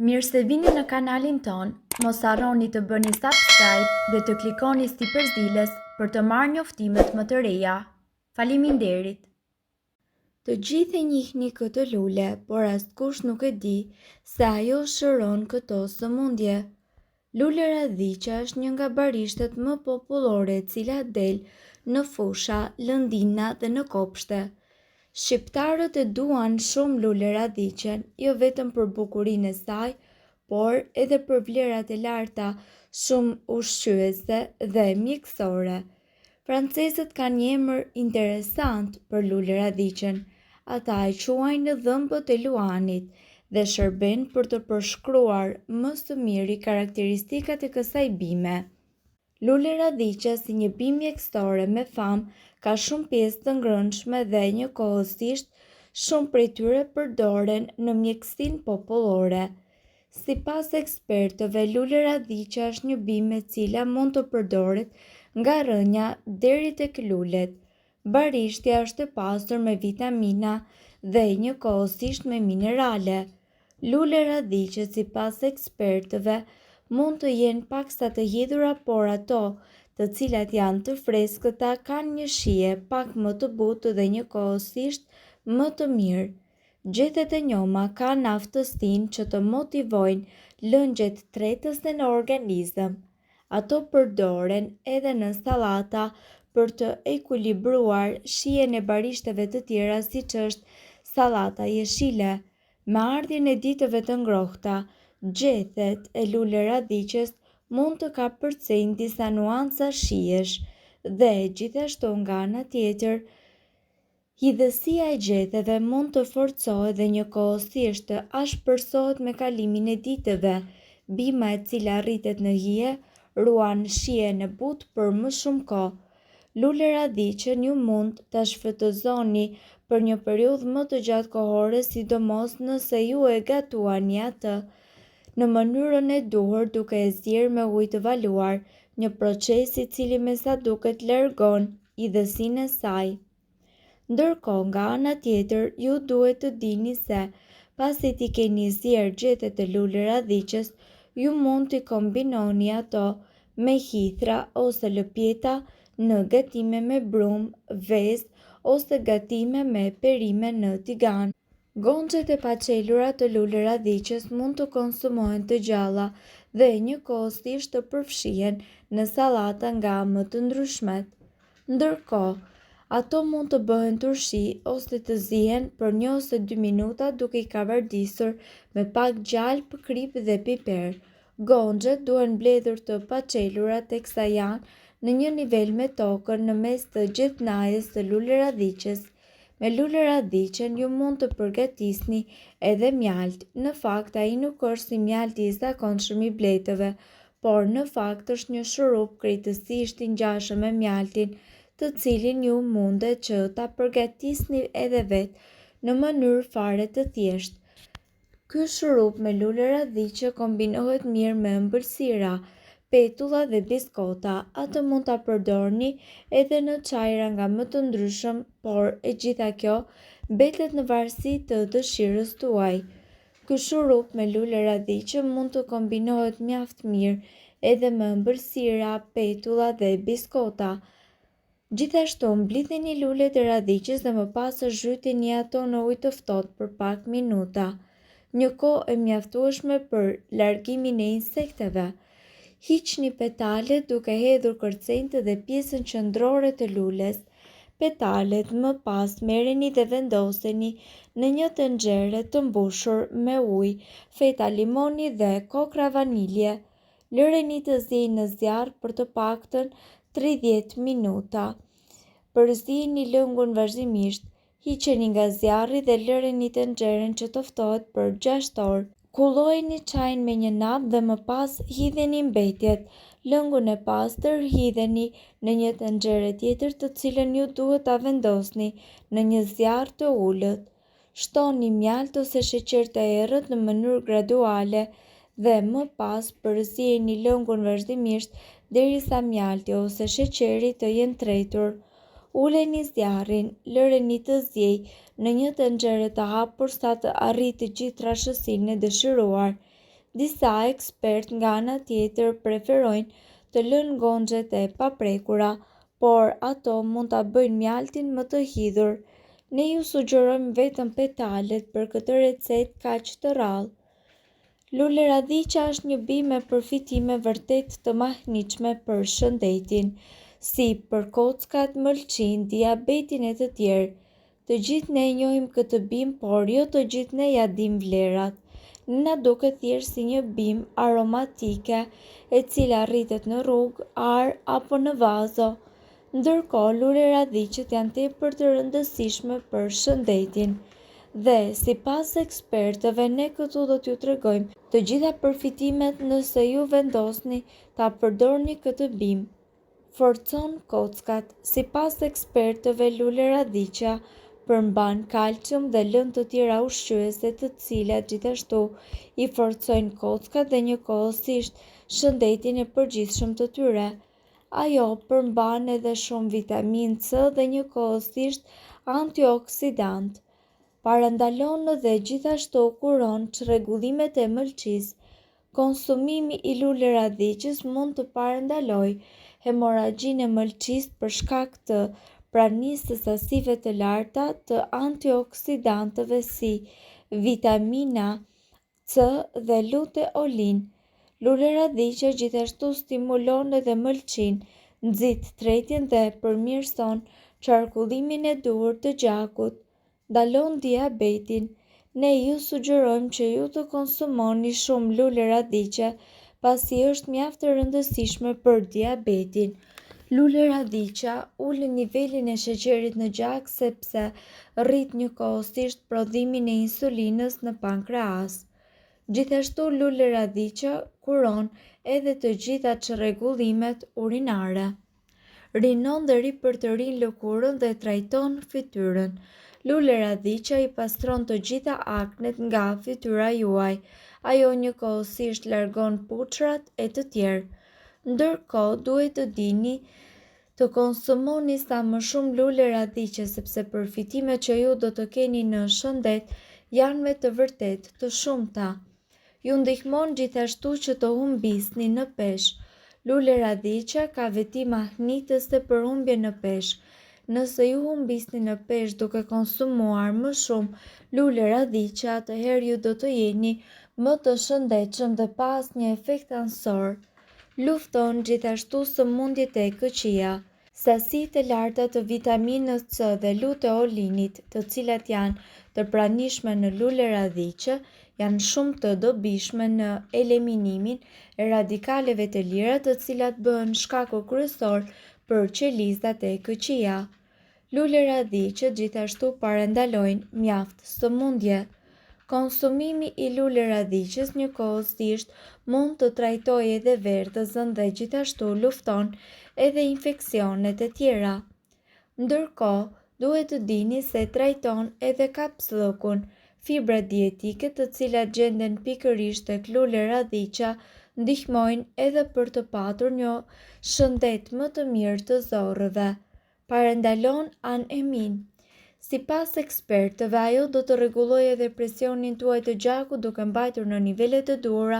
Mirë se vini në kanalin tonë, mos harroni të bëni subscribe dhe të klikoni sipër ziles për të marrë njoftimet më të reja. Faleminderit! Të gjithë e njihni këtë lule, por askush nuk e di se ajo shëron këto sëmundje. Luleradhiqja është një nga barishtet më popullore e cila del në fusha, lëndina dhe në kopshte. Shqiptarët e duan shumë luleradhiqen, jo vetëm për bukurinë e saj, por edhe për vlerat e larta shumë ushqyese dhe mjekësore. Francezët kanë një emër interesant për luleradhiqen. Ata e quajnë dhëmbët e luanit dhe shërben për të përshkruar më së miri karakteristikat e kësaj bime. Luleradhiqja si një bimë mjekësore me famë ka shumë pjesë të ngrënshme dhe njëkohësisht shumë prej tyre përdoren në mjekësinë popullore. Sipas ekspertëve, luleradhiqja është një bimë e cila mund të përdoret nga rrënja deri tek lulet. Barishtja është e pasur me vitamina dhe njëkohësisht me minerale. Luleradhiqet sipas ekspertëve mund të jenë paksa të hidhura por ato të cilat janë të freskëta kanë një shije pak më të butë dhe njëkohësisht më të mirë. Gjethet e njoma kanë aftësinë që të motivojnë lëngjet tretëse në organizëm. Ato përdoren edhe në sallata për të ekuilibruar shijen e barishteve të tjera siç është sallata jeshile. Me ardhjen e ditëve të ngrohta, gjethet e luleradhiqes mund të kapërcejnë disa nuanca shijesh dhe gjithashtu nga ana tjetër Hidhësia e gjetheve mund të forcohet dhe njëkohësisht të ashpërsohet me kalimin e ditëve. Bima e cila rritet në hije, ruan shijen e butë për më shumë kohë. Luleradhiqen ju mund ta shfrytëzoni për një periudhë më të gjatë kohore sidomos nëse ju e gatuani atë në mënyrën e duhur duke e zier me ujë të valuar, një proces i cili me sa duket largon hidhësinë e saj. Ndërkohë, nga ana tjetër, ju duhet të dini se, pasi t'i keni zier gjethet e luleradhiqes, ju mund t'i kombinoni ato me hithra ose lëpjeta në gatime me brumë, vezë ose gatime me perime në tigan. Gonxhet e paçelura të luleradhiqes mund të konsumohen të gjalla dhe njëkohësisht të përfshihen në sallata nga më të ndryshmet. Ndërkohë, ato mund të bëhen turshi ose të zihen për një ose dy minuta duke i kavardisur me pak gjalpë, kripë dhe piper. Gonxhet duhen mbledhur të paçelura teksa janë në një nivel me tokën në mes të gjethnajës së luleradhiqes. Me luleradhiqen ju mund të përgatisni edhe mjaltë. Në fakt ai nuk është si mjalti i zakonshëm i bletëve, por në fakt është një shurup krejtësisht i ngjashëm me mjaltin, të cilin ju mundet që ta përgatisni edhe vetë në mënyrë fare të thjeshtë. Ky shurup me luleradhiqe kombinohet mirë me ëmbëlsira, petulla dhe biskota. Atë mund ta përdorni edhe në çajra nga më të ndryshëm, por e gjitha kjo mbetet në varësi të dëshirës tuaj. Ky shurup me luleradhiqe mund të kombinohet mjaft mirë edhe me ëmbëlsira, petulla dhe biskota. Gjithashtu, mblidhini lulet e radhiqes dhe më pas zhytini ato në ujë të ftohtë për pak minuta, një kohë e mjaftueshme për largimin e insekteve. Hiqni petalet duke hedhur kërcenjtë dhe pjesën qendrore të lules. Petalet më pas merreni dhe vendoseni në një tenxhere të mbushur me ujë, feta limoni dhe kokrra vanilje. Lëreni të ziejë në zjarr për të paktën 30 minuta. Përziejeni lëngun vazhdimisht, hiqeni nga zjarri dhe lëreni tenxheren që të ftohet për 6 orë. Kullojeni çajin me një napë dhe më pas hidheni mbetjet. Lëngun e pastër hidheni në një tenxhere tjetër të cilën ju duhet ta vendosni në një zjarr të ulët. Shtoni mjaltë ose sheqer të errët në mënyrë graduale dhe më pas përziejeni lëngun vazhdimisht derisa mjalti ose sheqeri të jenë tretur. Uleni zjarrin, lëreni të ziejë në një tenxhere të hapur sa të arrijë të gjithë trashësinë e dëshiruar. Disa ekspertë nga ana tjetër preferojnë të lënë gonxhet e paprekura, por ato mund ta bëjnë mjaltin më të hidhur. Ne ju sugjerojmë vetëm petalet për këtë recetë kaq të rrallë. Luleradhiqa është një bimë me përfitime vërtet të mahnitshme për shëndetin, si për kockat, mëlçinë, diabetin e të tjerë. Të gjithë ne e njohim këtë bimë, por jo të gjithë ne ia dimë vlerat. Ne na duket thjesht si një bimë aromatike e cila rritet në rrugë, arë apo në vazo. Ndërkohë, luleradhiqet janë tepër të rëndësishme për shëndetin. Dhe, sipas ekspertëve, ne këtu do t'ju tregojmë të gjitha përfitimet nëse ju vendosni ta përdorni këtë bimë. Forcon kockat. Sipas ekspertëve, luleradhiqja përmban kalcium dhe lëndë të tjera ushqyese të cilat gjithashtu i forcojnë kockat dhe njëkohësisht shëndetin e përgjithshëm të tyre. Ajo përmban edhe shumë vitaminë C dhe njëkohësisht antioksidantë. Parandalon dhe gjithashtu kuron çrregullimet e mëlçisë. Konsumimi i luleradhiqës mund të parandalojë hemorragjinë e mëlçisë për shkak të pranisë së sasive të larta të antioksidantëve si vitamina C dhe luteolinë. Luleradhiqja gjithashtu stimulon edhe mëlçinë, nxit tretjen dhe përmirëson qarkullimin e duhur të gjakut. Ndalon diabetin. Ne ju sugjerojmë që ju të konsumoni shumë luleradhiqe, pasi është mjaft e rëndësishme për diabetin. Luleradhiqja ul nivelin e sheqerit në gjak sepse rrit njëkohësisht prodhimin e insulinës në pankreas. Gjithashtu luleradhiqja kuron edhe të gjitha çrregullimet urinare. Rinon dhe ripërtërin lëkurën dhe trajton fytyrën. Luleradhiqja i pastron të gjitha aknet nga fytyra juaj. Ajo njëkohësisht largon puçrrat e të tjerë. Ndërkohë, duhet të dini të konsumoni sa më shumë luleradhiqe sepse përfitimet që ju do të keni në shëndet janë me të vërtetë të shumta. Ju ndihmon gjithashtu që të humbisni në peshë. Luleradhiqja ka veti mahnitëse për humbjen në peshë. Nëse ju humbisni në peshë duke konsumuar më shumë luleradhiqe, atëherë ju do të jeni më të shëndetshëm dhe pa asnjë efekt anësor. Lufton gjithashtu sëmundjet e këqija. Sasitë e larta të vitaminës C dhe luteolinit, të cilat janë të pranishme në luleradhiqe, janë shumë të dobishme në eliminimin e radikaleve të lira të cilat bëhen shkaku kryesor për qelizat e këqija. Luleradhiqet gjithashtu parandalojnë mjaft sëmundje. Konsumimi i luleradhiqes njëkohësisht mund të trajtojë edhe verdhëzën dhe gjithashtu lufton edhe infeksionet e tjera. Ndërkohë, duhet të dini se trajton edhe kapsllëkun. Fibrat dietike të cilat gjenden pikërisht tek luleradhiqja ndihmojnë edhe për të patur një shëndet më të mirë të zorrëve. Parandalon aneminë. Sipas ekspertëve, ajo do të rregullojë edhe presionin tuaj të gjakut duke mbajtur në nivele të duhura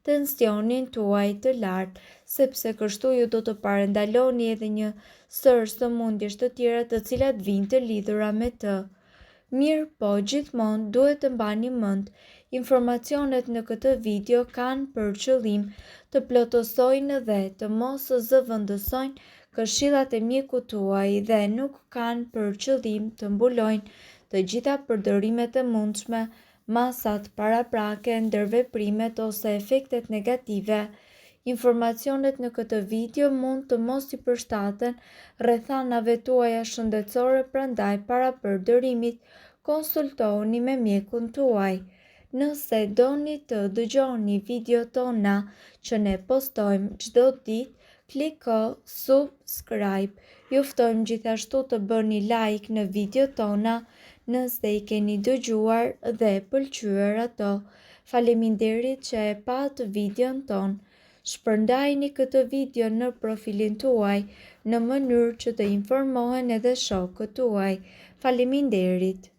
tensionin tuaj të lartë, sepse kështu ju do të parandaloni edhe një sërë sëmundjesh të tjera të cilat vijnë të lidhura me të. Mirëpo, gjithmonë duhet të mbani mend, informacionet në këtë video kanë për qëllim të plotësojnë dhe të mos zëvendësojnë këshillat e mjekut tuaj dhe nuk kanë për qëllim të mbulojnë të gjitha përdorimet e mundshme, masat paraprake, ndërveprimet ose efektet negative. Informacionet në këtë video mund të mos i përshtaten rrethanave tuaja shëndetësore prandaj para përdorimit konsultohuni me mjekun tuaj. Nëse doni të dëgjoni videot tona që ne postojmë çdo ditë, kliko subscribe. Ju ftojmë gjithashtu të bëni like në videot tona nëse i keni dëgjuar dhe pëlqyer ato. Faleminderit që e patë videon tonë. Shpërndajeni këtë video në profilin tuaj në mënyrë që të informohen edhe shokët tuaj. Faleminderit!